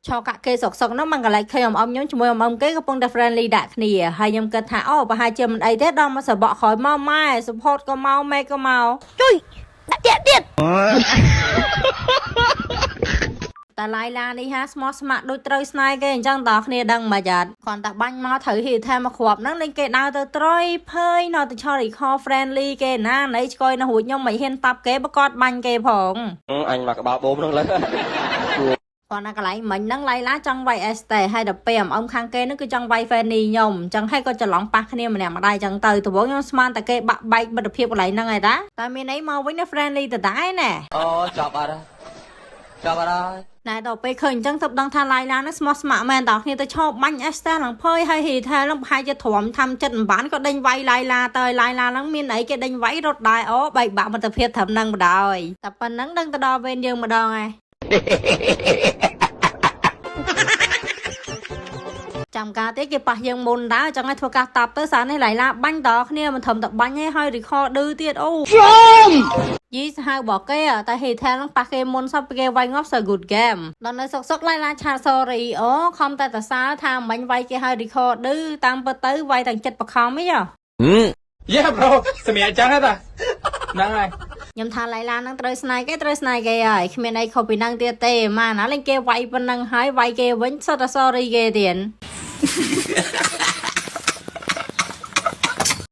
ឆកាក់គេសុកសុកហ្នឹងមកកន្លែងឃើញអមអមខ្ញុំជាមួយអមអមគេកំពុងតែ friendly ដាក់គ្នាហើយខ្ញុំគិតថាអូប្រហែលជាមិនអីទេដល់មកសបកក្រោយមកម៉ែ support ក៏មកម៉ែក៏មក ជួយដាក់ទៀតទៀត តែឡៃឡានេះហាស្មោះស្ម័គ្រដូចត្រូវស្នេហ៍គេអញ្ចឹងតើគ្នាដឹងមិនអត់គ្រាន់តែបាញ់មកត្រូវហ៊ីថែមកគ្រាប់ហ្នឹងលេងគេដើរទៅត្រយភើយនៅទៅឆ recall friendly គេណាណៃឆ្កយនៅរួចខ្ញុំមិនហ៊ានតាប់គេបើគាត់បាញ់គេផង អញមកក្បាលបូមហ្នឹងលើ គ្រាន់តែកន្លែងមិញហ្នឹងឡៃឡាចង់វាយអេសតេហើយដល់ពេលអំអឹមខាងគេហ្នឹងគឺចង់វាយហ្វេនីខ្ញុំអញ្ចឹងហើយក៏ច្រឡំប៉ះគ្នាម្នាក់ម្ដាយអញ្ចឹងទៅដំបូងខ្ញុំស្មានតែគេបាក់បែកមិត្តភាពកន្លែងហ្នឹងហើយតាតែមានអីមកវិញណា friendly ដដែលណែ អូចប់អត់ហើយចប់អត់ហើយ ណែដល់ពេលឃើញអញ្ចឹងទៅដឹងថាឡៃឡាហ្នឹងស្មោះស្ម័គ្រមែនតើគ្នាទៅឈប់បាញ់អេសតាឡើងភើយហើយហ៊ីថាហ្នឹងប្រហែលជាទ្រាំធ្វើចិត្តមិនបានក៏ដេញវាយឡៃឡាទៅឡៃឡាហ្នឹងមានអីគេដេញវាយរត់ដែរអូបែកបាក់មិត្តភាពត្រឹមហ្នឹងបណ្ដោយតែប៉ុណ្ណឹងដឹងទៅដល់វេនយើងម្ដងឯង ចាំការទេគេប៉ះយើងមុនដែរចង់ឲ្យធ្វើការតាប់ទៅសារនេះឡៃឡាបាញ់តគ្នាមិនត្រឹមតែបាញ់ទេហើយ record ឌឺទៀតអូយីសាហាវរបស់គេតែហេថែលនឹងប៉ះគេមុនសោះគេវាយងាប់ so good game ដល់នៅសុកសុកឡៃឡាឆា sorry អូខំតែតសើថាមិញវាយគេហើយ record ឌឺតាមពិតទៅវាយទាំងចិត្តបខំអីហ៎ Yeah bro សម្រាប់អញ្ចឹងហ៎តាហ្នឹងហើយ ខ្ញុំថាឡៃឡានឹងត្រូវស្នេហ៍គេត្រូវស្នេហ៍គេហើយគ្មានអីខុសពីនឹងទៀតទេម៉ាណាលេងគេវាយប៉ុណ្ណឹងហើយវាយគេវិញសុទ្ធតែ sorry គេទៀត